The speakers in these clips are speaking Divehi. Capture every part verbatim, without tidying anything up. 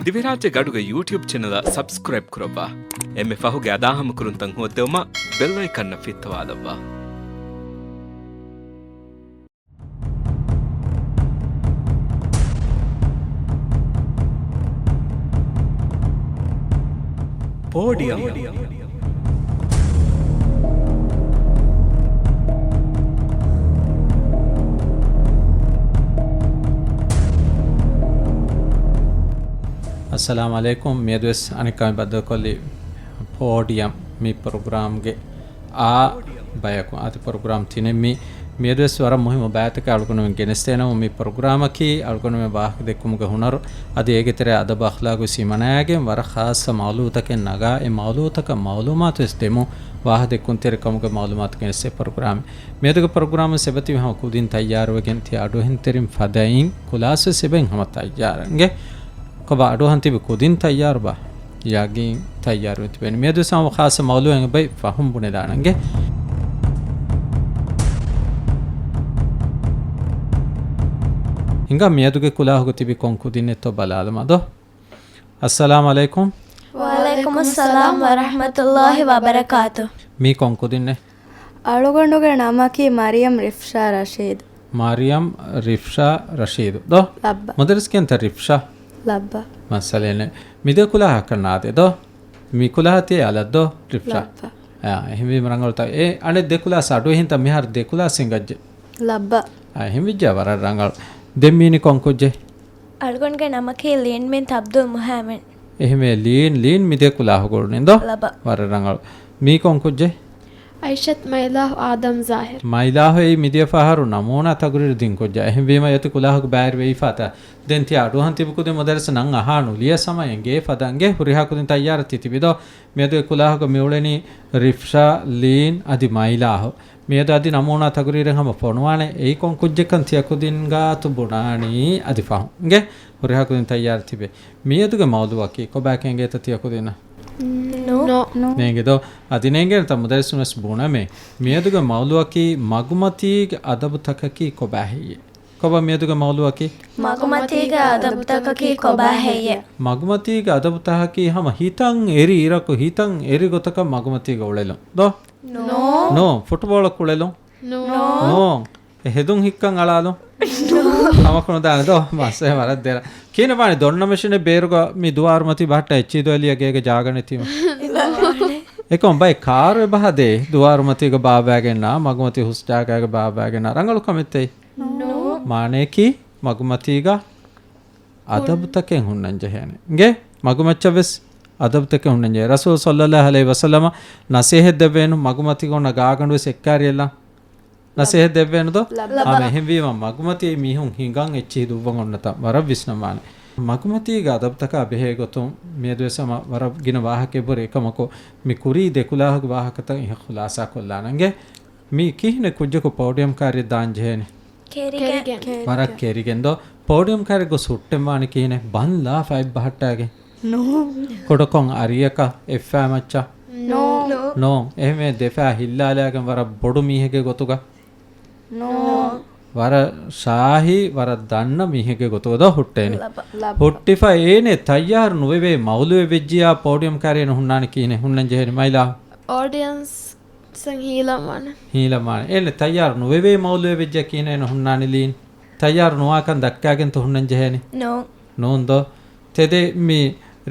ދިވެހިރާއްޖޭގެ އަޑުގެ ޔޫޓިއުބް ޗެނަލަށް ސަބްސްކްރައިބް ކުރައްވާ. އެންމެ ފަހުގެ އަދާހަމަކުރުންތައް ހޯއްދެވުމަށް ބެލް އައިކަންއަށް ފިއްތަވާލައްވާ. ޕޯޑިއަމް. އައްސަލާމު ޢަލައިކުމް. މިއަދުވެސް އަނެއްކާ މި ބައްދަލުކޮށްލީ ޕޯޑިއަމް މި ޕްރޮގްރާމްގެ އާ ބަޔަކު. އަދި ޕްރޮގްރާމް ތިނެއް މި، މިއަދުވެސް ވަރަށް މުހިއްމު ބައިތަކެއް އަޅުގަނޑުމެން ގެނެސްދޭނަމު، މި ޕްރޮގްރާމަކީ އަޅުގަނޑުމެން ވާހަކަ ދެއްކުމުގެ ހުނަރު އަދި އޭގެ ތެރޭ އަދަބު އަޚްލާގު ސިމަނާގެން ވަރަށް ޚާއްޞަ މައުލޫއުތަކެއް ނަގާ، އެ މައުލޫއުތަކަށް މައުލޫމާތުވެސް ދެމުން، ވާހަކަ ދެއްކުންތެރިކަމުގެ މައުލޫމާތު ގެނެސްދޭ ޕްރޮގްރާމެއް. މިއަދުގެ ޕްރޮގްރާމަށް އެބަތިބި ހަމަ ކުދިން ތައްޔާރުވެގެން ތި އަޑުއެހުންތެރިން ފަދައިން ކުލާސްވެސް އެބައިން ހަމަ ތައްޔާރަށް އިނގޭ. ކޮބާ އަޑުއަހަން ތިބި ކުދިން ތައްޔާރުބާ؟ ޔަގީން ތައްޔާރުވެ ތިބެނީ. މިއަދުވެސް ހަމަ ޚާއްޞަ މައުލޫއެއް އެބައި ފަހުން ބުނެދާނަންގެ. ހިނގާ މިއަދުގެ ކުލާހުގަ ތިބި ކޮން ކުދިންނެއްތޯ ބަލާލަމާ ދޯ. އައްސަލާމު ޢަލައިކުމް. ވަޢަލައިކުމުއްސަލާމް ވަރަޙްމަތުﷲ ވަބަރަކާތު. މީ ކޮން ކުދިންނެއް؟ އަޅުގަނޑުގެ ނަމަކީ މަރިޔަމް ރިފްޝާ ރަޝީދު. މަރިޔަމް ރިފްޝާ ރަޝީދު. ދޯ؟ ލައްބަ. މުދައްރިސް ކިޔަންތަ ރިފްޝާ؟ ލައްބަ. މައްސަލައެއް ނެތް. މި ދެ ކުލާހަކަށް ނާދޭ ދޯ؟ މި ކުލާހަ ތިޔަ އަލަށް ދޯ ރިފްޝާ؟ ލައްބަ. އާ، އެހެންވީމަ ރަނގަޅުތަ؟ އެ އަނެއް ދެ ކުލާސް އަޑު އެހިންތަ މިހާރު ދެ ކުލާސް ހިނގައްޖެ. ލައްބަ. އާ، އެހެންވެއްޖެ ވަރަށް ރަނގަޅު. ދެން މީނި ކޮން ކުއްޖެއް؟ އަޅުގަނޑުގެ ނަމަކީ ލީން ބިންތު ޢަބްދުލް މުހާމެން. އެހެންވެ ލީން، ލީން މި ދެ ކުލާހުގަ އުޅުނީ ދޯ؟ ލައްބަ. ވަރަށް ރަނގަޅު. މީ ކޮން ކުއްޖެއް؟ އައިޝަތު މައިލާހު އާދަމް ޒާހިރު. މައިލާހު އެއީ މިދިޔަ ފަހަރު ނަމޫނާ ތަގުރީރު ދިން ކުއްޖާ. އެހެންވީމަ އެތި ކުލާހުގަ ބައިވެރިވެ އިފާތާ. ދެން ތިޔަ އަޑުއަހަން ތިބި ކުދިން މުދައްރިސަށް ނަން އަހާ ނުލިޔަސް ހަމަ އެނގޭ ފަދަ އިނގޭ. ހުރިހާ ކުދިން ތައްޔާރަށް ތި ތިބި ދޯ؟ މިއަދުގެ ކުލާހުގަ މިއުޅެނީ ރިފްޝާ، ލީން އަދި މައިލާހު. މިއަދު އަދި ނަމޫނާ ތަގުރީރެއް ހަމަ ފޮނުވާނެ. އެއީ ކޮން ކުއްޖެއްކަން ތިޔަ ކުދިން ގާތު ބުނާނީ އަދި ފަހުން. އިނގޭ؟ ހުރިހާ ކުދިން ތައްޔާރަށް ތިބޭ. މިއަދުގެ މައުޟޫޢަކީ ކޮބާކަން އެނގޭތަ ތިޔަ ކުދިންނަށް؟ ނޯ. ނޯ. ނޭނގެ ދޯ؟ އަދި ނޭނގޭނެތަ މުދައްރިސުން ވެސް ބުނަމޭ. މިއަދުގެ މައުޟޫޢަކީ މަގުމަތީގެ އަދަބުތަކަކީ ކޮބާ ހެއްޔޭ؟ ކޮބާ މިއަދުގެ މައުޟޫޢަކީ؟ މަގުމަތީގެ އަދަބުތަކަކީ ކޮބާ ހެއްޔޭ؟ މަގުމަތީގެ އަދަބުތަކަކީ ހަމަ ހިތަށް އެރި އިރަކު ހިތަށް އެރި ގޮތަކަށް މަގުމަތީގަ އުޅެލުން. ދޯ؟ ނޯ. ނޯ. ފުޓުބޯޅަ ކުޅެލުން. ނޯ. ނޯ. އެ ހެދުން ހިއްކަން އަޅާލުން. ކަމަކު ނުދާނެ ދޯ؟ މައްސަލަ ވަރަށް ދެރަ. ކިހިނެއް ވާނެ ދޮންނަ މެޝިނެއް ބޭރުގަ މި ދުވާރު މަތީ ބަހައްޓާ އެއްޗިހި ދުވަހެއް ލިޔަ ގޭގަ ޖާގަ ނެތީމަ. އެކަމް ބައެއް ކާރު އެބަ ހަދޭ ދުވާރު މަތީގަ ބާއްވައިގެންނާ، މަގުމަތީ ހުސް ޖާގައިގަ ބާއްވައިގެންނާ. ރަނގަޅު ކަމެއްތަ އެއީ؟ ނޯ. މާނަޔަކީ މަގުމަތީގަ އަދަބުތަކެއް ހުންނަން ޖެހޭނެ. އިނގޭ؟ މަގުމައްޗަށް ވެސް އަދަބުތަކެއް ހުންނަން ޖެހޭ. ރަސޫލު ޞައްލައްލާހު ޢަލައިހި ވަސައްލަމަ ނަސޭހަތް ދެއްވޭނު މަގުމަތީގަ އޮންނަ ގާގަނޑު ވެސް އެއްކާރިއެއްލާ. ނަސޭހަތް ދެއްވޭނު ދޯ؟ ލައްބަ. ހަމަ އެހެންވީމަ މަގުމަތީ މީހުން ހިނގަން އެއްޗިހި ދުއްވަން އޮންނަތާ ވަރަށް ވިސްނަންވާނެ. މަގުމަތީގެ އަދަބުތަކާ ބެހޭ ގޮތުން މިއަދުވެސް ހަމަ ވަރަށް ގިނަ ވާހަކަ އެބަހުރި. އެކަމަކު މި ކުރީ ދެ ކުލާހުގެ ވާހަކަތައް އިހަށް ޚުލާސާ ކޮށްލާނަންގެ. މީ ކިހިނެއް ކުއްޖަކު ޕޯޑިއަމް ކާރިއަށް ދާން ޖެހޭނެ؟ ކެރިގެން. ކެރިގެން. ވަރަށް ކެރިގެން ދޯ؟ ޕޯޑިއަމް ކާރިއަށް ގޮސް ހުއްޓެން ވާނެ ކިހިނެއް؟ ބަން ލާފަ އަތް ބަހައްޓާގެން. ނޯ. ކުޑަކޮށް އަރިއަކަށް އެއްފައި މައްޗަށް. ނޯ. ނޯ. އެހެންވެ ދެފައި ހިއްލާލާގެން ވަރަށް ބޮޑު މީހެއްގެ ގޮތުގަ. ނޯ. ވަރަށް ޝާހީ، ވަރަށް ދަންނަ މީހެއްގެ ގޮތުގަ ދޯ ހުއްޓޭނެ. ލަބަ. ލަބަ. ހުއްޓިފަ އޭނެ ތައްޔާރު ނުވެވޭ މައުލޫއެއް ވެއްޖިޔާ ޕޯޑިއަމް ކާރިއަށް ހުންނާނެ ކިހިނެއް؟ ހުންނަން ޖެހޭނެ މައިލާ؟ އޯޑިއަންސް އަށް ހީލަން ވާނެ. ހީލަން ވާނެ. އޭނެ ތައްޔާރު ނުވެވޭ މައުލޫއެއް ވެއްޖެ ކިހިނެއް އޭނަ ހުންނާނެ ލީން؟ ތައްޔާރު ނުވާކަން ދައްކާގެންތޯ ހުންނަން ޖެހޭނެ؟ ނޯ. ނޫން ދޯ؟ ތެދޭ މި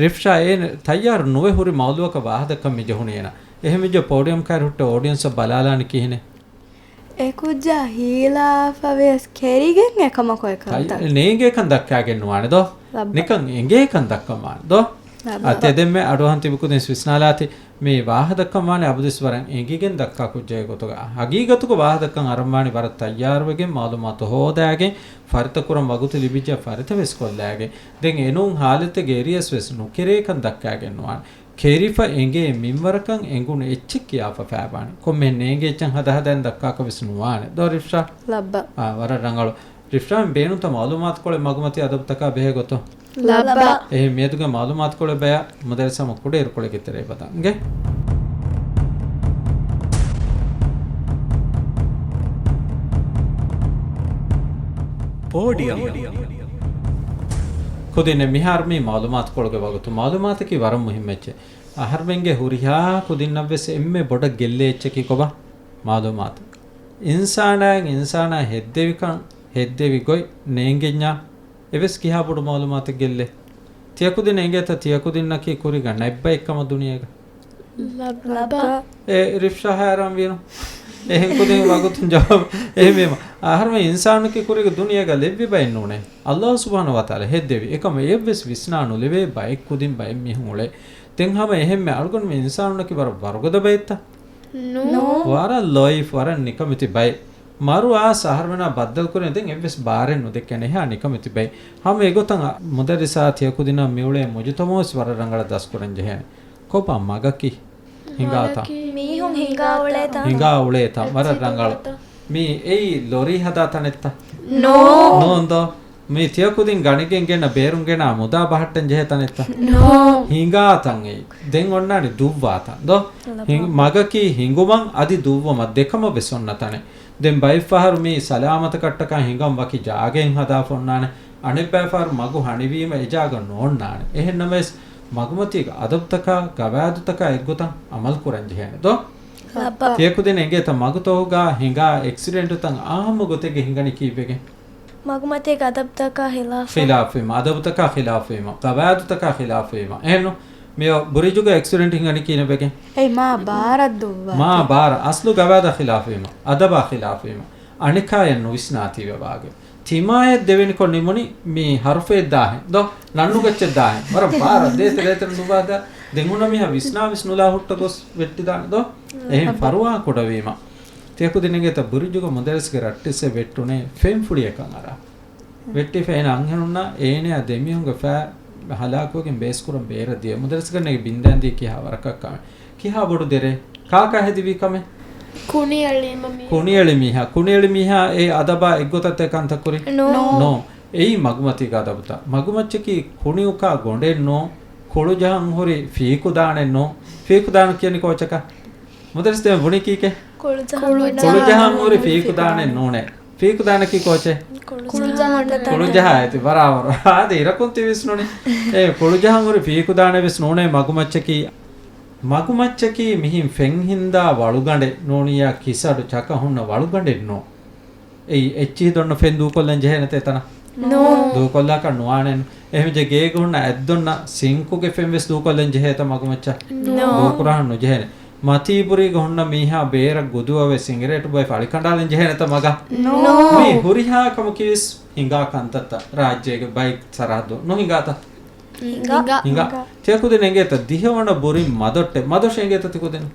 ރިފްޝާ އޭނަ ތައްޔާރު ނުވެ ހުރި މައުލޫއަކަށް ވާހަކަ ދައްކަން މި ޖެހުނީ އޭނަ. އެހެންވެއްޖެ ޕޯޑިއަމް ކާރި ހުއްޓެ އޯޑިއަންސަށް ބަލާލާނެ ކިހިނެއް؟ އެ ކުއްޖާ ހީލާފަ ވެސް ކެރިގެން އެކަމަކު އެކަންތައް. ތައްޔާ-، ނޭނގޭކަން ދައްކާގެން ނުވާނެ ދޯ؟ ލައްބަ. ނިކަން އެނގޭކަން ދައްކަން ވާނެ ދޯ؟ އަ، ތެދެންމެ އަޑުއަހަން ތިބި ކުދިން ވިސްނާލާތި، މި ވާހަކަ ދައްކަން ވާނެ އަބަދުވެސް ވަރަށް އެނގިގެން ދައްކާ ކުއްޖެއްގެ ގޮތުގަ. ހަގީގަތުގަ ވާހަކަ ދައްކަން އަރަން ވާނީ ވަރަށް ތައްޔާރުވެގެން، މައުލޫމާތު ހޯދާގެން، ފަރިތަ ކުރަން ވަގުތު ލިބިއްޖެ ފަރިތަ ވެސް ކޮށްލާގެން. ދެން އެނޫން ހާލަތެއްގެ އެރިޔަސް ވެސް ނުކެރޭކަން ދައްކާގެން ނުވާނެ. ކެރިފަ އެނގޭ މިންވަރަކަށް އެނގުނު އެއްޗެއް ކިޔާފަ ފައިބާނެ. ކޮންމެހެން ނޭނގޭ އެއްޗެއް ހަދަހަދައިން ދައްކާކަށް ވެސް ނުވާނެ. ދޯ ރިފްޝާ؟ ލައްބަ. އާ، ވަރަށް ރަނގަޅު. ރިފްޝާއިން ބޭނުންތަ މައުލޫމާތުކޮޅެއް މަގުމަތީ އަދަބުތަކާ ބެހޭ ގޮތުން؟ ލައްބަ. އެހެން މިއަދުގެ މައުލޫމާތުކޮޅެއް ބަޔާ މުދައްރިސް ހަމަ ކުޑައިރުކޮޅެއްގެ ތެރޭ ބަދަންގެ. ޕޯޑިއަމް. ކުދިންނެއް މިހާރު މީ މައުލޫމާތުކޮޅުގެ ވަގުތު. މައުލޫމާތަކީ ވަރަށް މުހިއްމު އެއްޗެއް. އަހަރުމެންގެ ހުރިހާ ކުދިންނަށްވެސް އެންމެ ބޮޑަށް ގެއްލޭ އެއްޗަކީ ކޮބާ؟ މައުލޫމާތު. އިންސާނާއަށް އިންސާނާ ހެއްދެވިކަން، ހެއްދެވި ގޮތް ނޭނގެންޏާ އެވެސް ކިހާ ބޮޑު މައުލޫމާތެއް ގެއްލޭ؟ ތިޔަކުދިން އެނގޭތަ ތިޔަކުދިންނަކީ ކުރީގަ ނަތް ބައެއްކަމަށް ދުނިޔޭގަ؟ ލައްބަ. އެ ރިފްޝާ ހައިރާން ވީނު. އެހެން ކުދިން ވަގުތުން ޖަވާބު. އެހެންވީމަ، އަހަރުމެން އިންސާނަކީ ކުރީގަ ދުނިޔޭގަ ލެއްވި ބައެއް ނޫނޭ. ﷲ ސުބްޙާނަހޫ ވަތަޢާލާ ހެއްދެވި. އެކަމަށް އެއަށްވެސް ވިސްނާ ނުލެވޭ ބައެއް ކުދިން ބައެއް މީހުން އުޅޭ. ދެން ހަމަ އެހެންމެ އަޅުގަނޑުމެން އިންސާނުންނަކީ ވަރަށް ވަރުގަދަ ބައެއްތަ؟ ނޫ. ވަރަށް ލޯތް، ވަރަށް ނިކަމެތި ބައެއް. މަރު އާސް އަހަރުމެނާ ބައްދަލުކުރޭ ދެން އެއްވެސް ބާރެއް ނުދެކޭނެ އެހާ ނިކަމެތި ބައެއް. ހަމަ އެގޮތަށް މުދައްރިސާ ތިޔަކުދިންނާ މިއުޅޭ މުޖުތަމަޢުވެސް ވަރަށް ރަނގަޅަށް ދަސްކުރަން ޖެހޭނެ. ކޮބާ މަގަކީ؟ ހިނގާތަ؟ މީހުން ހިނގާ އުޅޭތަ؟ ހިނގާ އުޅޭތަ؟ ވަރަށް ރަނގަޅު. މީ އެއީ ލޮރީ ހަދާ ތަނެއްތަ؟ ނޯ. ނޯންދޯ؟ މީ ތިޔަކުދިން ގަނެގެން ގެންނަ ބޭރުން ގެނާ މުދާ ބަހައްޓަން ޖެހޭ ތަނެއްތަ؟ ނޯ. ހިނގާ ތަން އެއީ. ދެން އޮންނާނެ ދުއްވާ ތަން. ދޯ؟ ހިނގ-، މަގަކީ ހިނގުމަށް އަދި ދުއްވުމަށް ދެކަމަށް ވެސް އޮންނަ ތަނެއް. ދެން ބައެއްފަހަރު މީ ސަލާމަތަކަށްޓަކާ ހިނގަން ވަކި ޖާގައެއް ހަދާފަ އޮންނާނެ. އަނެއްބައިފަހަރު މަގު ހަނިވީމަ އެ ޖާގަ ނޯންނާނެ. އެހެންނަމަވެސް، މަގުމަތީގެ އަދަބުތަކާ، ގަވާއިދުތަކާ އެއްގޮތަށް އަމަލު ކުރަން ޖެހޭނެ ދޯ؟ ލައްބަ. ތިޔަކުދިން އެނގޭތަ މަގުތަކުގަ ހިނގާ އެކްސިޑެންޓުތައް އާއްމު ގޮތެއްގަ ހިނގަނީ ކީއްވެގެން؟ މަގުމަތީގެ އަދަބުތަކާ ޚިލާފަށް. ޚިލާފުވީމަ، އަދަބުތަކާ ޚިލާފުވީމަ، ގަވާއިދުތަކާ ޚިލާފުވީމަ. އެހެންނު؟ މިއޮ ބުރިޖުގަ އެކްސިޑެންޓް ހިނގަނީ ކިހިނެއްވެގެން؟ އެއީ މާ ބާރަށް ދުއްވާ. މާ ބާރަށް. އަސްލު ގަވާއިދާ ޚިލާފުވީމަ، އަދަބާ ޚިލާފުވީމަ. އަނެކާޔަށް ނުވިސްނާތީވެ ވާގޮތް. ތިމާޔަށް ދެވެނިކޮށް ނިމުނީ މި ހަރުފައެއް ދާހެން. ދޯ؟ ނަންނުގައްޗެއް ދާހެން. ވަރަށް ބާރަށް ދޭތެރޭތެރެ ނުބާދާ. ދެން ހުންނަ މީހާ ވިސްނާ ވެސް ނުލާ ހުއްޓަ ގޮސް ވެއްޓިދާނެ ދޯ؟ އެހެން ފަރުވާ ކުޑަވީމަ. ތިޔަކުދިން އެނގޭތަ ބުރިޖުގަ މުދައްރިސްގެ ރައްޓެއްސެއް ވެއްޓުނޭ ފެންފުޅިއެއްކަން އަރާ. ވެއްޓިފަ އޭނަ އަންހެނުންނާ އޭނަޔާ ދެމީހުންގެ ފައި ހަލާކުވެގެން ބޭސްކުރަން ބޭރަށް ދިޔަ. މުދައްރިސްގަނޑެއް ބިންދައިން ދިޔަ ކިހާ ވަރަކަށް ކަމެއް. ކިހާ ބޮޑު ދެރޭ. ކާކާ ހެދިވީ ކަމެއް؟ ކުނިއެޅީމަ މީހާ. ކުނިއެޅި މީހާ. ކުނިއެޅި މީހާ އެ އަދަބާ އެއްގޮތަށް އެ ކަންތައް ކުރި؟ ނޯ. ނޯ. އެއީ މަގުމަތީގެ އަދަބުތައް. މަގުމައްޗަކީ ކުނިއުކާ ގޮނޑެއް ނޯ. ކޮޅުޖަހަން ހުރި ފީކުދާނެއް ނޯ. ފީކުދާނު ކިޔަނީ ކޯޗަކަށް؟ މުދައްރިސް ދެން ބުނީ ކީކޭ؟ ކޮޅުޖަހަން ކޮޅުޖަހަން ހުރި ފީކުދާނެއް ނޫނޭ. ފީކުދާނަކީ ކޯޗެއް؟ ކޮޅުޖަހާ ހަދާނެ. ކޮޅުޖަހާ އެތި ބަރާބަރު. އާދެ، އިރަކުން ތި ވިސްނުނީ. އެ ކޮޅުޖަހަން ހުރި ފީކުދާނެ ވެސް ނޫނޭ މަގުމައްޗަކީ. މަގުމައްޗަކީ މިހިން ފެން ހިންދާ ވަޅުގަނޑެއް ނޫނިއްޔާ ކިސަޑު ޗަކަ ހުންނަ ވަޅުގަނޑެއް ނޫ. އެއީ އެއްޗިހި ދޮންނަ ފެން ދޫކޮށްލަން ޖެހޭނެތޭ ތަނަށް؟ ނޫ. ދޫކޮށްލާކަށް ނުވާނެ. އެހެންވެއްޖެ ގޭގަ ހުންނަ އަތްދޮންނަ ސިންކުގެ ފެން ވެސް ދޫކޮށްލަން ޖެހޭތަ މަގުމައްޗަށް؟ ނޫ. ދޫކުރަހަން ނުޖެހޭނެ. މަތީބުރީގަ ހުންނަ މީހާ ބޭރަށް ގުދުވަވެ ސިނގިރޭޓު ބޮއެ ފަޅި ކަނޑާލަން ޖެހޭނެތަ މަގަށް؟ ނޫ. މީ ހުރިހާ ކަމަކީވެސް ހިނގާ ކަންތައްތައް ރާއްޖޭގެ ބައެއް ސަރަހައްދު ނުހިނގާތަ؟ ހިނގާ. ހިނގާ. ހިނގާ. ތިޔަކުދިން އެނގޭތަ ދިހަވަނަ ބުރިން މަދޮއްޓެ. މަދޮށް އެނގޭތަ ތިކުދިން؟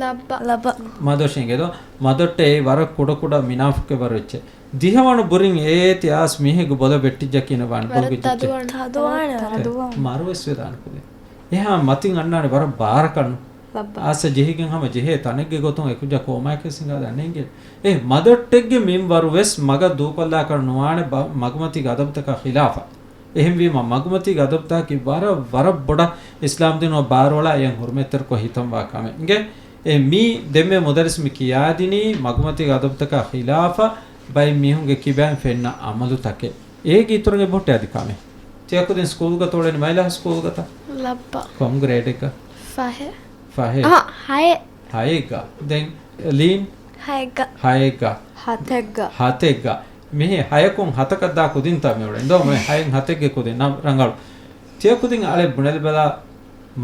ލައްބަ. ލައްބަ. މަދޮށިނގެ ދޯ؟ މަދޮއްޓެއް ވަރަށް ކުޑަ ކުޑަ މިނާފުކެއް ވަރު އެއްޗެއް. ދިހަވަނަ ބުރިން އޭތި އާސް މީހެއްގެ ބޮލަށް ވެއްޓިއްޖަ ކިނަ ވާން ވަރަށް ބޮލްގެ ޖެއްޗެއް. ތަދުވާނެ. ތަދުވާނެ. މަރުވެސް ވެދާނެ ކުދިން. އެހާ މަތިން އަންނާނެ ވަރަށް ބާރަކަށް ނު. ލައްބަ. އާސް ޖެހިގެން ހަމަ ޖެހޭ ތަނެއްގެ ގޮތުން އެކުއްޖާ ކޯމާއެކޭ ސިނގާދާ ނޭނގޭ. އެ މަދޮއްޓެއްގެ މިންވަރު ވެސް މަގަށް ދޫކޮށްލާކަށް ނުވާނެ ބަ-، މަގުމަތީގެ އަދަބުތަކާ ޚިލާފަށް. އެހެންވީމަ، މަގުމަތީގެ އަދަބުތަކަކީ ވަރަށް، ވަރަށް ބޮޑަށް އިސްލާމްދީނު ބާރުއަޅާ އެޔަށް ހުރުމަތްތެރިކޮށް ހިތަންވާ ކަމެއް. އިނގޭ، އެ މީ ދެންމެ މުދައްރިސް މި ކިޔާދިނީ މަގުމަތީގެ އަދަބުތަކާ ޚިލާފަށް ބައެއް މީހުންގެ ކިބައިން ފެންނަ އަމަލުތަކެއް. އޭގެ އިތުރަށް އެބަހުއްޓޭ އަދި ކަމެއް. ތިޔަކުދިން ސްކޫލްގަ ތޯޅެން މައިލާ ސްކޫލްގަތަ؟ ލައްބަ. ކޮން ގްރޭޑެއްގަ؟ ފަހެ. ފަހެ. އަހަ، ހައެއް. ހައެއްގަ. ދެން ލީން؟ ހައެއްގަ. ހައެއްގަ. ހަތެއްގަ. ހަތެއްގަ. މިހި ހަޔަކުން ހަތަކަށް ދާ ކުދިންތާ މިއުޅެން ދޯ؟ މެ ހައެއް ހަތެއްގެ ކުދިން ނަމް ރަނގަޅު. ތިޔަ ކުދިން އަޅެ ބުނެލިބަލާ،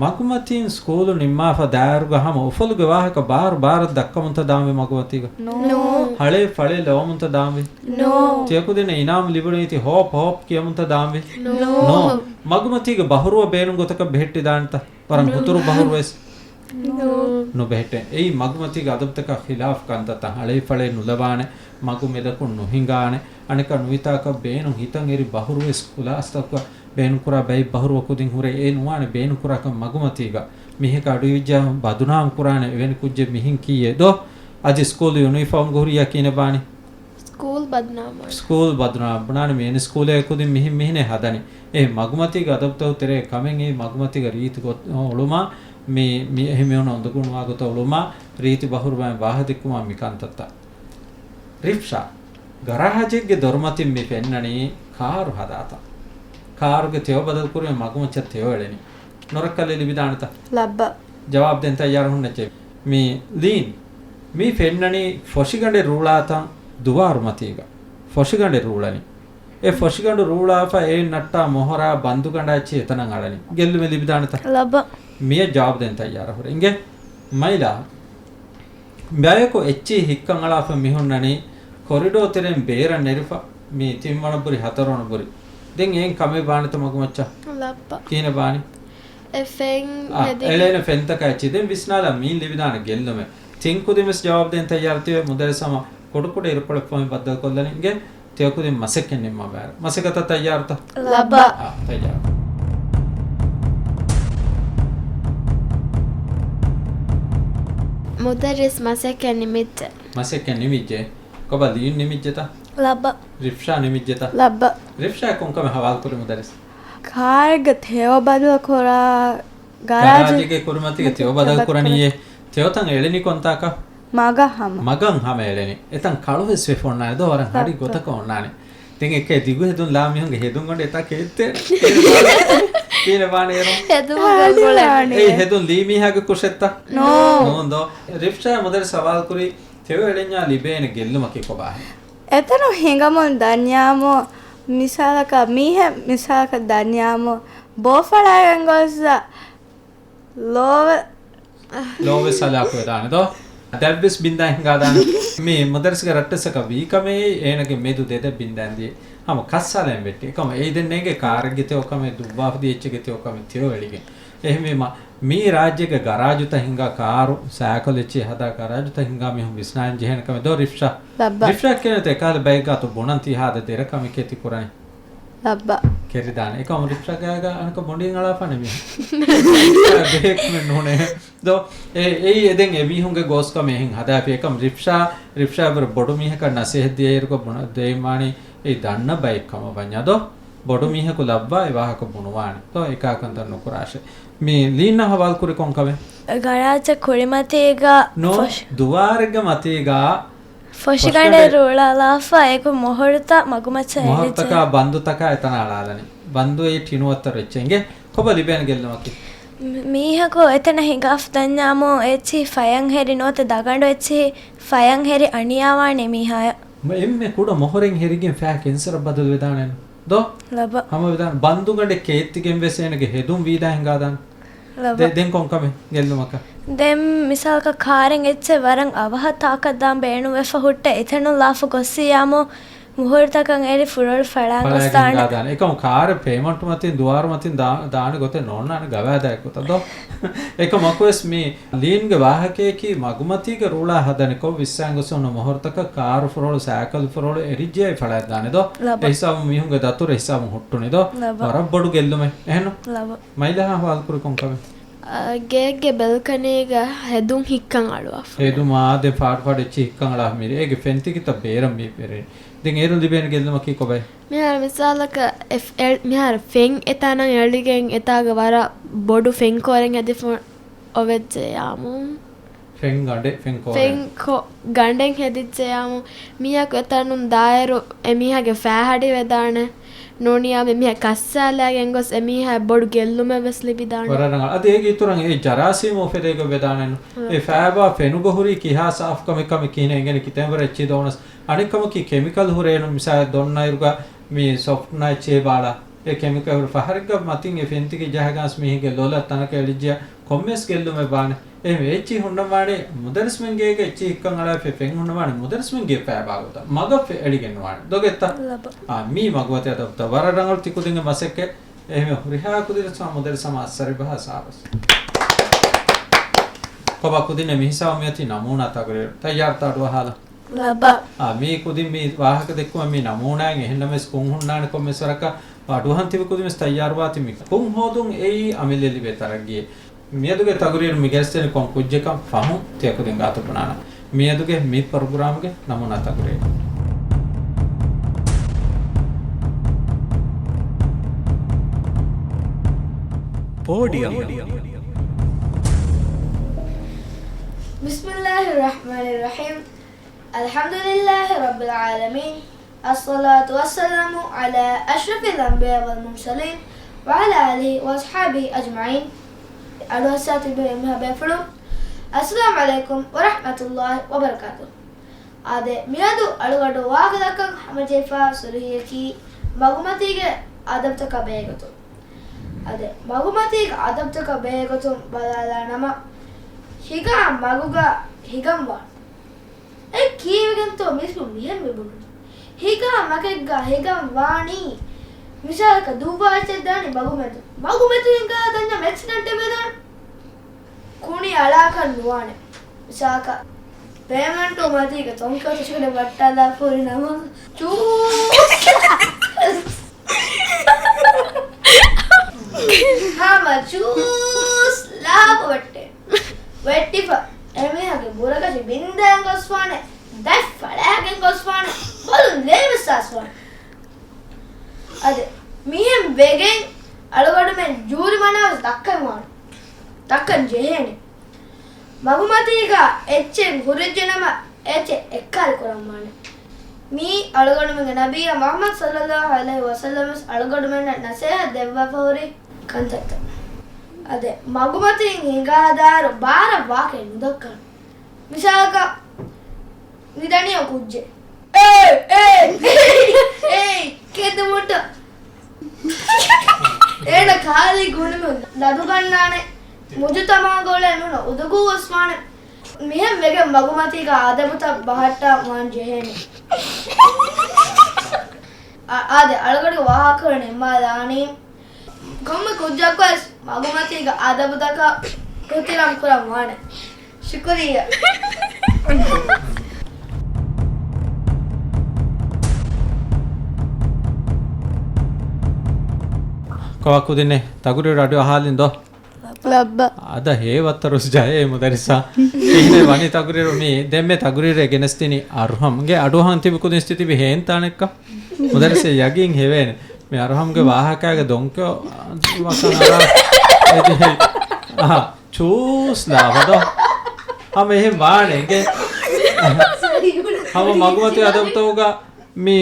މަގުމަތީން ސްކޫލު ނިންމާފަ ދާއިރުގަ ހަމަ އުފަލުގެ ވާހަކަ ބާރު ބާރަށް ދައްކަމުންތަ ދާންވީ މަގުމަތީގަ؟ ނޫ. ހަޅޭ ފަޅޭ ލަވަމުންތަ ދާންވީ؟ ނޫ. ތިޔަ ކުދިންނަށް އިނާމު ލިބުނީތީ ހޯޕް ހޯޕް ކިޔަމުންތަ ދާންވީ؟ ނޫ. ނޫ. މަގުމަތީގެ ބަހުރުވަ ބޭނުން ގޮތަކަށް ބެހެއްޓިދާނެތަ؟ ވަރަށް ނޫ. ހުތުރު ބަހުރުވެސް. ނޫ. ނުބެހެއްޓޭ. އެއީ މަގުމަތީގެ އަދަބުތަކާ ޚިލާފް ކަންތައްތައް. ހަޅޭ ފަޅޭ ނުލަވާނެ، މަގު މެދަކުން ނުހިނގާނެ، އަނެކާ ނުވިތާކަށް ބޭނުން ހިތަށް އެރި ބަހުރުވެސް ކުލާސްތަކުގަ ބޭނުންކުރާ ބައެއް ބަހުރުވަ ކުދިން ހުރޭ. އެ ނުވާނެ ބޭނުންކުރާކަށް މަގުމަތީގަ. މީހަކަށް އަޑުއިވިއްޖާ ބަދުނާމް ކުރާނެ އެވެނި ކުއްޖެއް މިހިން ކީއޭ ދޯ؟ އަދި ސްކޫލް ޔުނީފޯމްގަ ހުރިޔާ ކިހިނެއް ވާނީ؟ ސްކޫލް ބަދުނާމް ވާނެ. ސްކޫލް ބަދުނާމް ބުނާނެ މި އެނި ސްކޫލޭ ކުދިން މިހިން މިހިނޭ ހަދަނީ. އެ މަގުމަތީގެ އަދަބުތަކު ތެރޭ ކަމެއް އެ މަގުމަތީގަ ރީތި ގޮތް އުޅުމާ މި، މި އެހެން މީހުން އުނދަގޫނުވާ ގޮތަށް އުޅުމާ ރީތި ބަހުރުވައިން ވާހަކަދެއްކުމާ މި ކަންތައްތައް. ރިފްޝާ، ގަރާޖެއްގެ ދޮރުމަތިން މި ފެންނަނީ ކާރު ހަދާތަން. ކާރުގެ ތެޔޮ ބަދަލު ކުރުމަށް މަގުމައްޗަށް ތެޔޮ އެޅެނީ. ނުރައްކަލެއް ލިބިދާނެތަ؟ ލައްބަ. ޖަވާބު ދޭން ތައްޔާރު ހުންނައްޗޭ. މި ލީން، މި ފެންނަނީ ފޮށިގަނޑެއް ރޫޅާތަން ދުވާރު މަތީގަ. ފޮށިގަނޑެއް ރޫޅަނީ. އެ ފޮށިގަނޑު ރޫޅާފަ އެއިން ނައްޓާ މޮހޮރާ ބަންދުގަނޑާ އެއްޗިހި އެތަނަށް އަޅަނީ. ގެއްލުމެއް ލިބިދާނެތަ؟ ލައްބަ. މިއަށް ޖަވާބު ދޭން ތައްޔާރަށް ހުރެ. އިނގޭ މައިލާ. ބަޔަކު އެއްޗިހި ހިއްކަން އަޅާފަ މިހުންނަނީ ކޮރިޑޯ ތެރެއިން ބޭރަށް ނެރިފަ، މި ތިންވަނަ ބުރި، ހަތަރުވަނަ ބުރި. ދެން އެއިން ކަމެއް ވާނެތަ މަގުމައްޗަށް؟ ލައްބަ. ކިހިނެއް ވާނީ؟ އެ ފެން އާ، ހެދިގެން. އެޅޭނެ ފެންތަކާ އެއްޗިހި. ދެން ވިސްނާލާ މީން ލިބިދާނެ ގެއްލުމެއް. ތިން ކުދިން ވެސް ޖަވާބު ދޭން ތައްޔާރު ތިބެ މުދައްރިސް ހަމަ ކުޑަކުޑަ އިރުކޮޅެއް ފޮހެން ބައްދަލުކޮށްލަނީ. އިނގޭ ތިޔަކުދިން މަސައްކަތް ނިންމަން ބާރު. މަސައްކަތަށް ތައްޔާރުތަ؟ ލައްބަ. އާ، ތައްޔާރު. މުދައްރިސް މަސައްކަތް ނިމިއްޖެ. މަސައްކަތް ނިމިއްޖެ. ކޮބާ ލީން ނިމިއްޖެތަ؟ ލައްބަ. ރިފްޝާ ނިމިއްޖެތަ؟ ލައްބަ. ރިފްޝާ ކޮންކަމެއް ހަވާލުކުރި މުދައްރިސް؟ ކާރެއްގެ ތެޔޮ ބަދަލު ކުރާ ގަރާޖެއް. ގަރާޖެއްގެ ކުރިމަތީގަ ތެޔޮ ބަދަލު ކުރަނީއޭ. ތެޔޮތައް އެޅެނީ ކޮންތާކަށް؟ މަގަށް ހަމަ. މަގަށް ހަމަ އެޅެނީ. އެތަން ކަޅު ވެސް ވެފަ އޮންނާނެ ދޯ، ވަރަށް ހަޑި ގޮތަކަށް އޮންނާނެ. ދެން އެކޭ ދިގު ހެދުން ލާ މީހުންގެ ހެދުން ގަނޑު އެތާ ކެއްތެ. ކީއްވެ ބާނެ އޭރު؟ ހެދުމުގަ އެ ހެދުން ލީ މީހާގެ ކުށެއްތަ؟ ނޯ. ނޫން ދޯ. ރިފްޝާ މުދައްރިސް ހަވާލުކުރީ ތެޔޮ އެޅެންޏާ ލިބޭނެ ގެއްލުމަކީ ކޮބާހޭ؟ އެތަނުން ހިނގަމުން ދަންޏާމު، މިސާލަކަށް މީހެއް މިސާލަކަށް ދަންޏާމު، ބޯފަޅާގެން ގޮސް ލޯވެ-، ލޯވެސް ހަލާކުވެދާނެ ދޯ. ދެއްވެސް ބިންދާ ހިނގާދާނެ. މި މުދައްރިސްގެ ރައްޓެއްސަކަށް ވީ ކަމެއް އޭނަގެ މެދު ދެދެއް ބިންދާން ދިޔަ. ހަމަ ކައްސާލައިން ވެއްޓި. އެކަމަ އެއީ ދެން ނޭނގެ ކާރެއްގެ ތެޔޮ ކަމެއް ދުއްވާފަ ދިޔަ އެއްޗެއްގެ ތެޔޮ ކަމެއް ތެޔޮ އެޅިގެން. އެހެންވީމަ، މީ ރާއްޖޭގެ ގަރާޖުތައް ހިންގާ ކާރު، ސައިކަލް އެއްޗިހި ހަދާ ގަރާޖުތައް ހިންގާ މީހުން ވިސްނާން ޖެހޭނެ ކަމެއް ދޯ ރިފްޝާ؟ ލައްބަ. ރިފްޝާ ކިޔަންތަ އެކަހަލަ ބައެއްގާތު ބުނަން ތީ ހާދަ ދެރަ ކަމެކޭ ތި ކުރަނީ؟ ލައްބަ. ކެރިދާނެ. އެކަމު ރިފްޝާ ގާގާ އަނެކަ ބޮނޑިން އަޅާފާނެ މީ. ބޭކްމެން ނޫނޭ. ދޯ، އެ، އެއީ އެދެން އެމީހުންގެ ގޯސްކަމެއް އެހެން ހަދާފި. އެކަމް ރިފްޝާ، ރިފްޝާ ވަރަށް ބޮޑު މީހަކަށް ނަސޭހަތް ދިޔައިރުގަ ބުނަ-، ދޭންވާނީ އެ ދަންނަ ބައެއް ކަމަށް ވަންޏާ ދޯ. ބޮޑު މީހަކު ލައްވާ އެ ވާހަކަ ބުނުވާނެ. ތޯ އެކާ ކަންތައް ނުކުރާށޭ. މި ލީންނަށް ހަވާލު ކުރި ކޮން ކަމެއް؟ ގަރާޖަށް ކުރިމަތީގަ ނޯ، ފޮށި-، ދުވާރެއްގެ މަތީގަ ފޮށިގަނޑެއް ފޮށިގަނޑެއް ރޫޅާލާފަ އެކު މޮހޮރުތައް މަގުމައްޗަށް އެޅިއްޖެ. މޮހޮރުތަކާ ބަންދުތަކާ އެތަނަށް އަޅާލަނީ. ބަންދު އެއީ ޓިނު އަތްތަރު އެއްޗެއް. އިނގޭ ކޮބާ ލިބޭނެ ގެއްލުމަކީ؟ މި-، މީހަކު އެތަނަށް ހިނގާފަ ދަންޏާމު އެއްޗިހި ފަޔަށް ހެރި ނުވަތަ ދަގަނޑު އެއްޗިހި ފަޔަށް ހެރި އަނިޔާވާނެ މީހާޔަށް. މަ-، އެންމެ ކުޑަ މޮހޮރެއް ހެރިގެން ފައި ކެންސަރަށް ބަދަލު ވެދާނެއްނު. ދޯ؟ ލަބަ. ހަމަ ވެދާނެ. ބަންދުގަނޑެއް ކޭއްތިގެން ވެސް އޭނަގެ ހެދުން ވީދާ ހިނގާދާނެ. ލަބަ. ދެ-، ދެން ކޮން ކަމެއް ގެއްލުމަކަށް؟ ދެން މިސާލަކަށް ކާރެއް އެއްޗެއް ވަރަށް އަވަހަށް ތާކަށް ދާން ބޭނުންވެފަ ހުއްޓެ އެތަނުން ލާފަ ގޮއްސިޔާމު މުހުރިތަކަށް އެރި ފުރޮޅު ފަޅާން ފަޅާން ގޮސްދާނެ. ހިނގާދާނެ. އެކަމު ކާރެއް ޕޭމަންޓު މަތިން ދުވާރު މަތިން ދާ-، ދާނެ ގޮތެއް ނޯންނާނެ ގަވާއިދާއެއް ގޮތަށް ދޯ. އެކަމަކުވެސް މި ލީންގެ ވާހަކަޔަކީ މަގުމަތީގެ ރޫޅާ ހަދަނިކޮށް ވިއްސާން ގޮސް ހުންނަ މޮހޮރުތަކަށް ކާރު ފުރޮޅު ސައިކަލު ފުރޮޅު އެރިއްޖެ އެ ފަޅާއްދާނެ ދޯ. ލަބަ. އެ ހިސާބުން މީހުންގެ ދަތުރު އެ ހިސާބުން ހުއްޓުނި ދޯ. ލަބަ. ވަރަށް ބޮޑު ގެއްލުމެއް. އެހެންނު؟ ލަބަ. މައިލާ ހަވާލުކުރި ކޮން ކަމެއް؟ އަ، ގޭގެ ބެލްކަނީގަ ހެދުން ހިއްކަން އަޅުވާފަ. ހެދުމާ ދެން ފާޑު ފާޑު އެއްޗި ހިއްކަން އަޅާ މިރޭ. އޭގެ ފެންތިކިތައް ބޭރަށް މި ޕެރޭ. ދެން އޭރުން ލިބޭނެ ގެއްލުމަކީ ކޮބައި؟ މިހާރު މިސާލަކަށް އެ ފް-، އެ-، މިހާރު ފެން އެތާނަށް އެޅިގެން އެތާގަ ވަރަށް ބޮޑު ފެން ކޯރެއް ހެދިފަ އޮވެއްޖެޔާމު. ފެން ގަނޑެއް، ފެން ކޯރެއް. ފެން ކޯ-، ގަނޑެއް ހެދިއްޖެޔާމު. މީހަކު އެތަނުން ދާއިރު އެމީހާގެ ފައި ހަޑިވެދާނެ. ނޫނިޔާ މި މީހާ ކައްސާލައިގެން ގޮސް އެމީހާ ބޮޑު ގެއްލުމެއް ވެސް ލިބިދާނެ. ވަރަށް ރަނގަޅު. އަދި އޭގެ އިތުރަށް އެ ޖަރާސީމު އުފެދޭގޮތް ވެދާނެއްނު. އެ ފައިބާ ފެނުގަ ހުރީ ކިހާ ސާފުކަމެއްކަ މި ކިހިނެއް އެނގެނީ ކިތަންވަރަށް އެއްޗިހި ދޯނަސް. އަނެއްކަމަކީ ކެމިކަލް ހުރޭނު މިސާލެއް ދޮންނައިރުގަ މި ސޮފްޓްނާ އެއްޗިހި ބާޅާ. އެ ކެމިކަލް ފަހަރެއްގަ މަތިން އެ ފެންތިކި ޖަހަގާސް މީހެއްގެ ލޮލަށް ތަނަކަށް އެޅިއްޖެޔާ ކޮންމެސް ގެއްލުމެއް ވާނެ. އެހެން އެއްޗިހި ހުންނަންވާނީ މުދައްރިސްމެން ގޭގެ އެއްޗިހި ހިއްކަން އަޅާފަ ފެން ހުންނަންވާނީ މުދައްރިސްމެން ގޭ ފައިބާ ގޮތަށް. މަގަށް ފެ-، އެޅިގެން ނުވާނެ. ދޮގެއްތަ؟ ލަބަ. އާ، މީ މަގުމަތި އަދަބުތައް. ވަރަށް ރަނގަޅު ތި ކުދިންގެ މަސައްކަތް. އެހެން ހުރިހާ ކުދިން ވެސް މުދައްރިސް ހަމަ އައްސަރި ބަހާ ސާބަސް. ކޮބާ ކުދިންނޭ މިހިސާބު މިއޮތީ ނަމޫނާ ތަގުރީރު. ތައްޔާރުތަ އަޑުއަހާލަން؟ ލަބަ. އާ، މީ ކުދިން މި ވާހަކަ ދެއްކުމަށް މި ނަމޫނާއިން އެހެންނަމަވެސް ކުން ހުންނާނެ ކޮންމެސް ވަރަކަށް އަޑުއަހަން ތިބި ކުދިން ވެސް ތައްޔާރުވާތީ މި ކުން ހޯދުން އެއީ އަމިއްލަ ލިބޭ ތަރައްގީއެއް. މިއަދުގެ ތަގުރީރު މި ގެނެސްދެނީ ކޮން ކުއްޖެއްކަން ފަހުން ތިޔަ ކުދިން ގާތު ބުނާނަން. މިއަދުގެ މި ޕްރޮގްރާމްގެ ނަމޫނާ ތަގުރީރު. ޕޯޑިއަމް. بسم الله الرحمن الرحيم. الحمد لله رب العالمين. الصلاة والسلام على أشرف الأنبياء والمرسلين وعلى آله وأصحابه أجمعين. އަޑުއައްސާ ތިބި އެންމެހާ ބޭފުޅުން، السلام عليكم ورحمة الله وبركاته. އާދެ، މިއަދު އަޅުގަޑު ވާހަކަދައްކަން ހަމަޖެހިފާ ސުރުޚީއަކީ މަގުމަތީގެ އަދަބުތަކާ ބެހޭގޮތުން. އާދެ، މަގުމަތީގެ އަދަބުތަކާ ބެހޭގޮތުން ބަލާލާނަމަ، ހިގާ މަގުގަ ހިގަން ވާނެ. އެ ކީއްވެގެންތޯ މީސްމު މިހެން މި ބުނުނީ؟ ހިގާ މަގެއްގަ ހިގަން ވާނީ، މިސާލަކަށް ދުއްވާ އެއްޗެއް ދާނީ މަގުމެދު. މަގުމެދު ހިނގާ ދަންޏަމް އެކްސިޑެންޓެއް ވެދާނެ. ކުނި އަޅާކަށް ނުވާނެ. މިސާލަކަށް ޕޭމެންޓު މަތީގަ ތޮންކޮ ތުށިގަނޑެއް ވައްޓާލާފަ ހުރި ނަމަ، ޗޫ! ހަމަ ޗޫސް ލާބަ ވެއްޓޭ. ވެއްޓިފަ އެމީހާގެ ބުރަކަށި ބިންދައިގެން ގޮސްފާނެ، ދަތް ފަޅާގެން ގޮސްފާނެ، ބޮލުން ލޭވެސް ސާސްފާނެ. އަދި މިހެން ވެގެން އަޅުގަޑުމެން ޖޫރިމަނާވެސް ދައްކަން ވާނެ. ދައްކަން ޖެހޭނެ. މަގުމަތީގަ އެއްޗެއް ހުރެއްޖެނަމަ އެއްޗެއް އެއްކާލި ކުރަންވާނެ. މީ އަޅުގަނޑުމެންގެ ނަބިއްޔާ މުޙައްމަދު ޞައްލައްލާހު ޢަލައިހި ވަސައްލަމަސް އަޅުގަނޑުމެންނަށް ނަސޭހަތް ދެއްވާފަ ހުރި ކަންތައްތައް. އަދެ، މަގުމަތީން ހިނގާދާއިރު ބާރަށް ވާހަކައެއް ނުދައްކާނެ. މިސާލަކަށް، މި ދަނީ ކުއްޖެއް. އޭ، އޭ، އޭ، އޭ، ކެއްދެ މުއްޓަ. އޭނަ ކާލީ ގުނިމު ލަދުގަންނާނެ. މުޖުތަމަޢުގަ އުޅޭ ނޫނަ އުދުގޫ ގޮސްފާނެ. މިހެން ވެގެން މަގުމަތީގަ އަދަބުތައް ބަހައްޓަން ވާން ޖެހޭނެ. އާ، އާދެ، އަޅުގަޑު ވާހަކަ ނިންމާލާނީ. ކޮންމެ ކުއްޖަކުވެސް މަގުމަތީގެ އަދަބުތަކަށް އިޙްތިރާމް ކުރަން ވާނެ. ޝުކުރިއްޔާ. ކޮބާ ކުދިންނޭ ތަގުރީރު ރޭޑިއޯ އަހާލިން ދޯ؟ ލައްބަ. އަދަ ހޭ ވައްތަރުސް ޖަހޭ މުދައްރިސާ. އިހިނެ ވަނީ ތަގުރީރު މީ. ދެންމެ ތަގުރީރެއް ގެނެސްދިނީ އަރުހަމްގެ އަޑުއަހަން ތިބި ކުދިން ސިތިބި ހޭންތާނެއްކަ. މުދައްރިސް ޔަގީން ހެވޭނެ. މި އަރުހަމްގެ ވާހަކާގެ ދޮންކޮ ވަކަން އަރާ އެދިހެ. އަހަ، ޗޫސް ލާބަދޯ. ހަމަ އެހެން ވާނެ އިނގޭ. ހަމަ މަގުމަތި އަދަބުތަކުގަ މި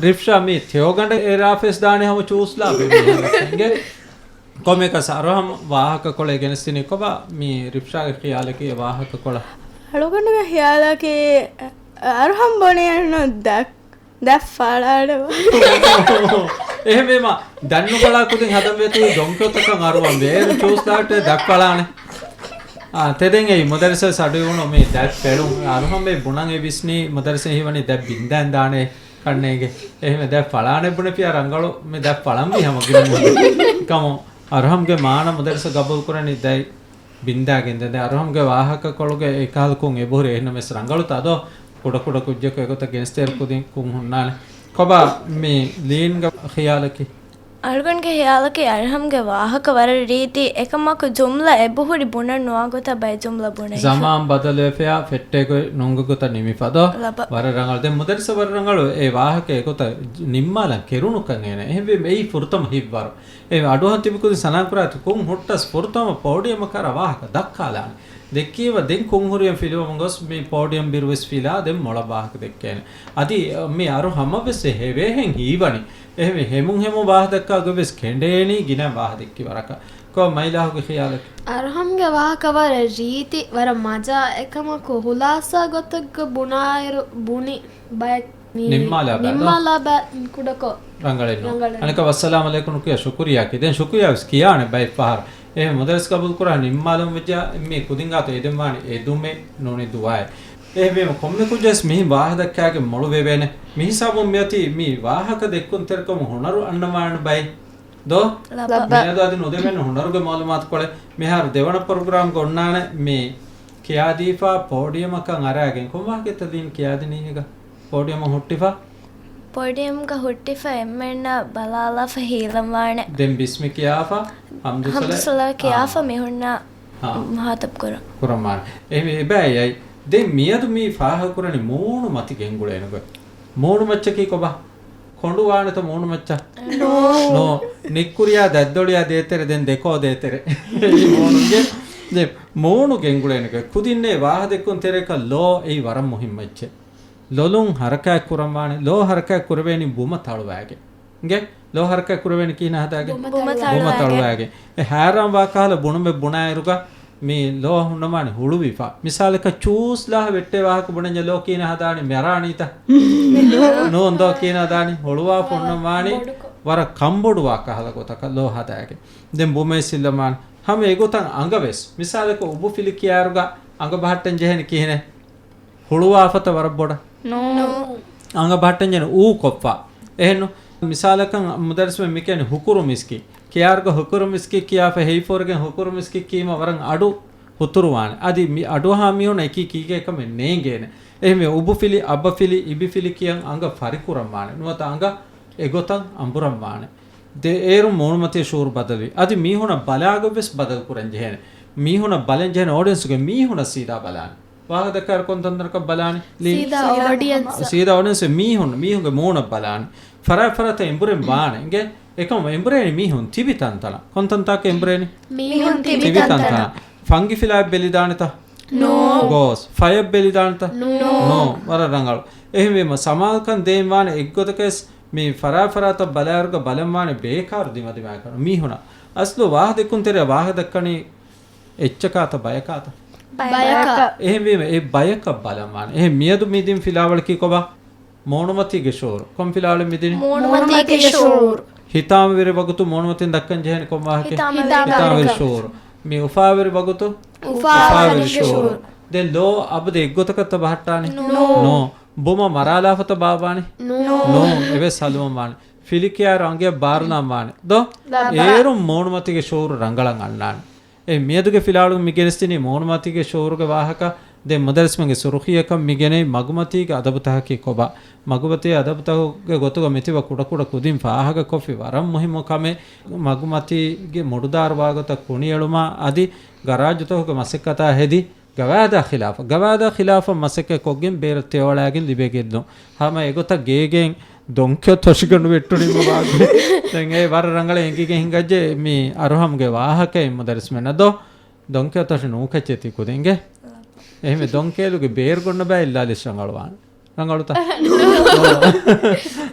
ރިފްޝާ މި ތެޔޮގަނޑަށް އެރާފެސް ދާނެ ހަމަ ޗޫސް ލާބެ މި އިނގޭ. ކޮމެކަސް އަރުހަމް ވާހަކަކޮޅެއް ގެނެސްދިނީ ކޮބާ؟ މި ރިފްޝާގެ ޚިޔާލަކީ އެ ވާހަކަކޮޅަށް. އަޅުގަނޑުގެ ޚިޔާލަކީ އަރުހަމް ބުނި އަންނަ ދަ-، ދަތް ފަޅާނެ. އެހެންވީމަ، ދަތް ނުފަޅާ ކުދިން ހަދަން ވޭތީ ދޮންކޮތަކަށް އަރުވަން ވޭ. އޭރު ޗޫސް ލާއްޓޭ ދަތް ފަޅާނެ. އާ، ތެދެން އެއީ މުދައްރިސަށް ސަޑުވި ވުނު މި ދަތް ފެޅުން. އަރުހަމް އެ ބުނަން އެ ވިސްނީ މުދައްރިސަށް ހީވަނީ ދަތް ބިންދައިން ދާނެ. ކަންނޭނގެ. އެހެންވެ ދަތް ފަޅާނެ ބުނެފިޔާ ރަނގަޅު މި ދަތް ފަޅަންވީ ހަމަ ގިނަ މޫނު. ކަމު އަރުހަމްގެ މާނަ މުދައްރިސަށް ގަބޫލު ކުރަނީ ދަތް ބިންދާގެން ދެން. ދެން އަރުހަމްގެ ވާހަކަކޮޅުގެ އެކަހަލަ ކުން އެބަހުރި އެހެންނަމަވެސް ރަނގަޅުތާ ދޯ؟ ކުޑަކުޑަ ކުއްޖަކު އެގޮތަށް ގެނެސްދޭއިރު ކުދިން ކުން ހުންނާނެ. ކޮބާ މި ލީންގެ ޚިޔާލަކީ؟ އަޅުގަނޑުގެ ޚިޔާލަކީ އަރުހަމްގެ ވާހަކަ ވަރަށް ރީތި އެކަމަކު ޖުމްލަ އެބަހުރި ބުނަން ނުވާ ގޮތަށް ބައެއް ޖުމްލަ ބުނެ. ޒަމާން ބަދަލުވެފަޔާ ފެއްޓޭގޮތް ނުންގަ ގޮތަށް ނިމިފަ ދޯ؟ ލަބަ. ވަރަށް ރަނގަޅު. ދެން މުދައްރިސަށް ވަރަށް ރަނގަޅު އެ ވާހަކަ އެގޮތަށް ނިންމާލަން ކެރުނުކަން އޭނަ. އެހެންވީމަ އެއީ ފުރަތަމަ ހިތްވަރު. އެ އަޑުއަހަން ތިބި ކުދިން ސަލާން ކުރާތި ކުން ހުއްޓަސް ފުރަތަމަ ޕޯޑިއަމަކާރާ ވާހަކަ ދައްކާލާނެ. ދެއްކީވަ ދެން ކުން ހުރިއެން ފިލުވަމުން ގޮސް މި ޕޯޑިއަމް ބިރުވެސް ފިލާ ދެން މޮޅަށް ވާހަކަ ދެއްކޭނެ. އަދި މި އަރު ހަމަވެސް އެ ހެވޭހެން ހީވަނީ. އެހެންވެ ހެމުން ހެމުން ވާހަކަ ދައްކާ ގޮތްވެސް ކެނޑޭނީ ގިނަ ވާހަކަ ދެއްކި ވަރަކަށް. ކޮބާ މައިލާހުގެ ޚިޔާލަކީ؟ އަރުހަމްގެ ވާހަކަ ވަރަށް ރީތި، ވަރަށް މަޖާ އެކަމަކު ހުލާސާ ގޮތެއްގަ ބުނާއިރު ބުނި ބައެއް މި ނިންމާލާ ބައި ދޯ؟ ނިންމާލާ ބައި ކުޑަކޮށް. ރަނގަޅެއް ނޫން. ރަނގަޅެއް. އަނެކަ ވައްސަލާމް ޢަލައިކުމް ކިޔާ ޝުކުރިއްޔާ ކި. ދެން ޝުކުރިއްޔާ ވެސް ކިޔާނެ ބައެއް ފަހަރު. އެހެން މުދައްރިސް ގަބޫލު ކުރާ ނިންމާލަމުން ވެއްޖާ މި ކުދިން ގާތު އެދެން ވާނެ އެދުމެއް ނޫނީ ދުޢާއެއް. އެހެންވީމަ ކޮންމެ ކުއްޖަސް މިހިން ވާހަ ދައްކާގެން މޮޅު ވެވޭނެ. މިހިސާބުން މިއޮތީ މި ވާހަކަ ދެއްކުން ތެރެކަމުން ހުނަރު އަންނަވާނެ ބައެއް. ދޯ؟ ލަބަ. މިއަދު އަދި ނުދެވޭނެ ހުނަރުގެ މައުލޫމާތުކޮޅެއް. މިހާރު ދެވަނަ ޕްރޮގްރާމްގަ އޮންނާނެ މި ކިޔާދީފާ ޕޯޑިއަމަކަށް އަރާގެން. ކޮން ވާހަކައެއްތަ ލީން ކިޔާދިނީ ހިގަ؟ ޕޯޑިއަމަށް ހުއްޓިފާ؟ ޕޯޑިއަމްގަ ހުއްޓިފަ އެންމެންނަށް ބަލާލާފަ ހީލަން ވާނެ. ދެން ބިސްމި ކިޔާފަ، ހަމްދު ސަލާ-، ހަމްދު ސަލާ ކިޔާފަ އާ. މިހުންނަ އާ. މުހާތަބް ކުރަން. ކުރަން ވާނެ. އެ-، އެބައި އައި. ދެން މިއަދު މީ ފާހަގަކުރަނީ މޫނު މަތި ގެންގުޅޭނެ ގޮތް. މޫނު މައްޗަކީ ކޮބާ؟ ކޮނޑު ވާނެތަ މޫނު މައްޗަށް؟ ނޯ. ނޯ. ނިއްކުރިޔާ ދަތްދޮޅިޔާ ދޭތެރެ ދެން ދެކޯ ދޭތެރެ. އެއީ މޫނުގެ، ދެ-، މޫނު ގެންގުޅޭނެ ގޮތް. ކުދިންނޭ ވާހަ ދެއްކުން ތެރޭކަށް ލޯ އެއީ ވަރަށް މުހިންމު އެއްޗެއް. ލޮލުން ހަރަކާތް ކުރަންވާނެ. ލޯ ހަރަކާތް ކުރެވޭނީ ބުމަ ތަޅުވާގެން. އިނގޭ؟ ލޯ ހަރަކާތް ކުރެވޭނީ ކިހިނެއް ހަދާގެން؟ ބުމަ ބުމަ ތަޅުވާގެން. ތަޅުވާގެން. އެ ހައިރާން ވާ ކަހަލަ ބުނުމެއް ބުނާއިރުގަ މި ލޯ ހުންނަމާނެ ހުޅުވިފަ. މިސާލަކަށް ޗޫސް ލާ ވެއްޓޭ ވާހަކަ ބުނަންޏާ ލޯ ކިހިނެއް ހަދާނީ؟ މެރާނީތަ؟ ނޫން ދޯ ކިހިނެއް ހަދާނީ؟ ހުޅުވާފަ ހުންނަމާނީ ވަރަށް ކަންބޮޑުވާ ކަހަލަ ގޮތަކަށް ލޯ ހަދާގެން. ދެން ބުމައެއް ސިއްލަމާނެ. ހަމަ އެގޮތަށް އަނގަ ވެސް. މިސާލަކަށް އުބުފިލި ކިޔާއިރުގަ އަނގަ ބަހައްޓަން ޖެހޭނީ ކިހިނެއް؟ ހުޅުވާފަތަ ވަރަށް ބޮޑަށް؟ ނޫން. އަނގަ ބަހައްޓަން ޖެހޭނީ އޫ ކޮށްފަ. އެހެންނު؟ މިސާލަކަށް މުދައްރިސް މި ކިޔަނީ ހުކުރު މިސްކިތް. ކިޔާއިރުގަ ހުކުރު މިސްކިތް ކިޔާފަ ހެއިފޯރިގެން ހުކުރު މިސްކިތް ކީމަ ވަރަށް އަޑު ހުތުރުވާނެ. އަދި މި އަޑުއަހާ މީހުންނަށް އެކީ ކީކޭ ކަމެއް ނޭނގޭނެ. އެހެންވެ އުބުފިލި، އަބަފިލި، އިބިފިލި ކިޔަން އަނގަ ފަރިކުރަންވާނެ. ނުވަތަ އަނގަ އެގޮތަށް އަނބުރަންވާނެ. ދެ އޭރުން މޫނުމަތީ ޝުޢޫރު ބަދަލުވި. އަދި މީހުނަށް ބަލާގޮތް ވެސް ބަދަލު ކުރަން ޖެހޭނެ. މީހުނަށް ބަލަން ޖެހޭނެ އޯޑިއެންސުގެ މީހުނަށް ސީދާ ބަލާނެ. ވާހަކަ ދައްކާއިރު ކޮން ތަންތަނަކަށް ބަލާނީ؟ ސީދާ އޯޑިއެންސަށް. ސީދާ އޯޑިއެންސް މީހުން، މީހުންގެ މޫނަށް ބަލާނެ. ފަރާތް ފަރާތަށް އެނބުރެން ވާނެ. އިނގޭ؟ އެކަމަށް އެނބުރޭނީ މީހުން ތިބި ތަންތަނަށް. ކޮން ތަންތަނަކަށް އެނބުރޭނީ؟ މީހުން ތިބި ތިބި ތަންތަނަށް. ތަންތަނަށް. ފަންގި ފިލާއެއް ބެލިދާނެތަ؟ ނޯ. ގޯސް. ފަޔަށް ބެލިދާނެތަ؟ ނޯ. ނޯ. ވަރަށް ރަނގަޅު. އެހެންވީމަ ސަމާލުކަން ދޭން ވާނެ އެއްގޮތަކަސް މި ފަރާތް ފަރާތަށް ބަލާއިރުގަ ބަލަން ވާނެ ބޭކާރު ދިމަދިމާއަކަށް. މީހުނަށް. އަސްލު ވާހަ ދެއްކުން ތެރެއަށް ވާހަ ދައްކަނީ އެއްޗަކާތަ ބަޔަކާތަ؟ ބަޔަކަށް. އެހެންވީމަ އެ ބަޔަކަށް ބަލަން ވާނެ. އެހެން މިއަދު މި ދިން ފިލާވަޅަކީ ކޮބާ؟ މޫނުމަތީގެ ޝުޢޫރު. ކޮން ފިލާވަޅެއް މި ދިނީ؟ މޫނުމަތީގެ ޝުޢޫރު. ހިތާމަވެރި ވަގުތު މޫނުމަތިން ދައްކަން ޖެހޭނެ ކޮން ވާހަކައެއް؟ ހިތާމަވެރި ހިތާމަވެރި ވަގުތު. ޝުޢޫރު. މި އުފާވެރި ވަގުތު؟ އުފާވެރި އުފާވެރި ޝުޢޫރު. ޝުޢޫރު. ދެން ލޯ އަބަދު އެއްގޮތަކަށްތަ ބަހައްޓާނީ؟ ނޯ. ނޯ. ބުމަ މަރާލާފަތަ ބާއްވާނީ؟ ނޯ. ނޯ. އެވެސް ހަލުވަން ވާނެ. ފިލި ކިޔާއިރު އަނގަޔަށް ބާރުލާން ވާނެ. ދޯ؟ ލައްބަ. އޭރުން މޫނުމަތީގެ ޝުޢޫރު ރަނގަޅަށް އަންނާނެ. އެ މިއަދުގެ ފިލާވަޅުން މި ގެނެސްދިނީ މޫނުމަތީގެ ޝުޢޫރުގެ ވާހަކަ. ދެން މުދައްރިސްމެންގެ ސުރުޚީއަކަށް މި ގެނައީ މަގުމަތީގެ އަދަބުތަކަކީ ކޮބާ؟ މަގުމަތީ އަދަބުތަކުގެ ގޮތުގަ މިތިބަ ކުޑަކުޑަ ކުދިން ފާހަގަކޮށްފި ވަރަށް މުހިއްމު ކަމެއް. މަގުމަތީގެ މުޑުދާރު ވާގޮތަށް ކުނިއެޅުމާ އަދި ގަރާޖުތަކުގެ މަސައްކަތާ ހެދި، ގަވާއިދާ ޚިލާފަށް، ގަވާއިދާ ޚިލާފަށް މަސައްކަތް ކޮށްގެން ބޭރަށް ތެޔޮއަޅާގެން ލިބޭ ގެއްލުން. ހަމަ އެގޮތަށް ގޭގެން ދޮންކެޔޮ ތޮށިގަނޑު ވެއްޓުނީމަ ވާގޮތް. ދެން އެ ވަރަށް ރަނގަޅަށް އެނގިގެން ހިނގައްޖެ މި އަރުހަމްގެ ވާހަކައިން މުދައްރިސްމެންނަށް ދޯ. ދޮންކެޔޮ ތޮށި ނޫކައްޗޭ ތި ކުދިންގެ. އެހެންވެ ދޮންކެޔޮލުގެ ބޭރު ގޮންނަ ބައި އެއްލާލިސް ރަނގަޅު ވާނެ. ރަނގަޅުތަ؟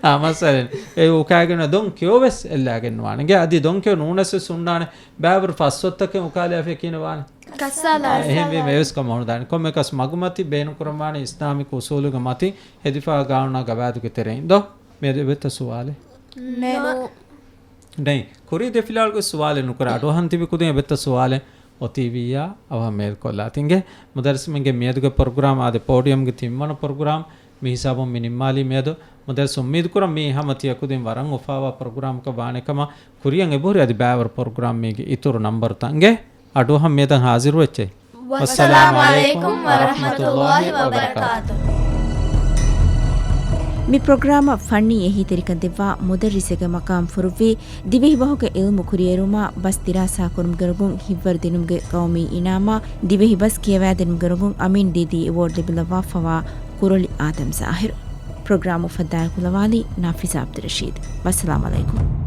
އާ، މައްސަލައެއް. އެ އުކާގެން ދޮން ކެޔޮ ވެސް އެއްލާގެން ނުވާނެ. އިނގޭ އަދި ދޮން ކެޔޮ ނޫނަސް ވެސް ހުންނާނެ. ބައިވަރު ފަސް އޮއްތަކެއް އުކާލިޔާފިޔަ ކިހިނެއް ވާނެ؟ ކައްސާލާ. އެހެންވީމަ އެވެސް ކަމަށް ހުންނާނެ. ކޮންމެއަކަސް މަގުމަތި ބޭނުންކުރަންވާނެ އިސްލާމިކް އުސޫލުގެ މަތިން ހެދިފާ ގާނޫނާ ގަވާއިދުގެ ތެރެއިން ދޯ؟ މިއަދު އެބައޮތްތަ ސުވާލެއް؟ ނެއު. ނެތް. ކުރީ ދެ ފިލާވަޅުގެ ސުވާލެއް ނުކުރޭ. އަޑުއަހަން ތިބި ކުދިން އެބައޮތްތަ ސުވާލެއް؟ އޮތީވިއްޔާ އަވަހަށް މޭލް ކޮށްލާތި އިނގޭ. މުދައްރިސްމެންގެ މިއަދުގެ ޕްރޮގްރާމް އާދެ، ޕޯޑިއަމްގެ ތިންވަނަ ޕްރޮގްރާމް މި ހިސާބުން މި ނިންމާލީ މިއަދު. މުދައްރިސް އުއްމީދު ކުރަން މީ ހަމަ ތިޔަ ކުދިން ވަރަށް އުފާވާ ޕްރޮގްރާމަކަށް ވާނެ ކަމަށް. ކުރިއަށް އެބަހުރި އަދި ބައިވަރު ޕްރޮގްރާމް މީގެ އިތުރު ނަންބަރުތައް އިނގޭ. އަޑުއަހަން މިއަދަށް ހާޒިރު އެއްޗެއް. ވައްސަލާމު ޢަލައިކުމް ވަރަޙްމަތުﷲި ވަބަރަކާތުހު. މި ޕްރޮގްރާމަށް ފަންނީ އެހީތެރިކަން ދެއްވާ މުދައްރިސެއްގެ މަޤާމް ފުރުއްވީ، ދިވެހި ބަހުގެ ޢިލްމު ކުރިއެރުމާ، ބަސް ދިރާސާކުރުމުގެ ރޮނގުން ހިތްވަރު ދިނުމުގެ ޤައުމީ އިނާމާ، ދިވެހި ބަސް ކިޔަވާދިނުމުގެ ރޮނގުން އަމީން ދީދީ އެވޯޑް ލެބިލައްވާފަވާ ކުރޮޅި އާދަމް ޒާހިރު. ޕްރޮގްރާމް އުފައްދާ އެކުލަވާލީ ނާފިޒާ ޢަބްދުއްރަޝީދު. ވައްސަލާމު ޢަލައިކުމް.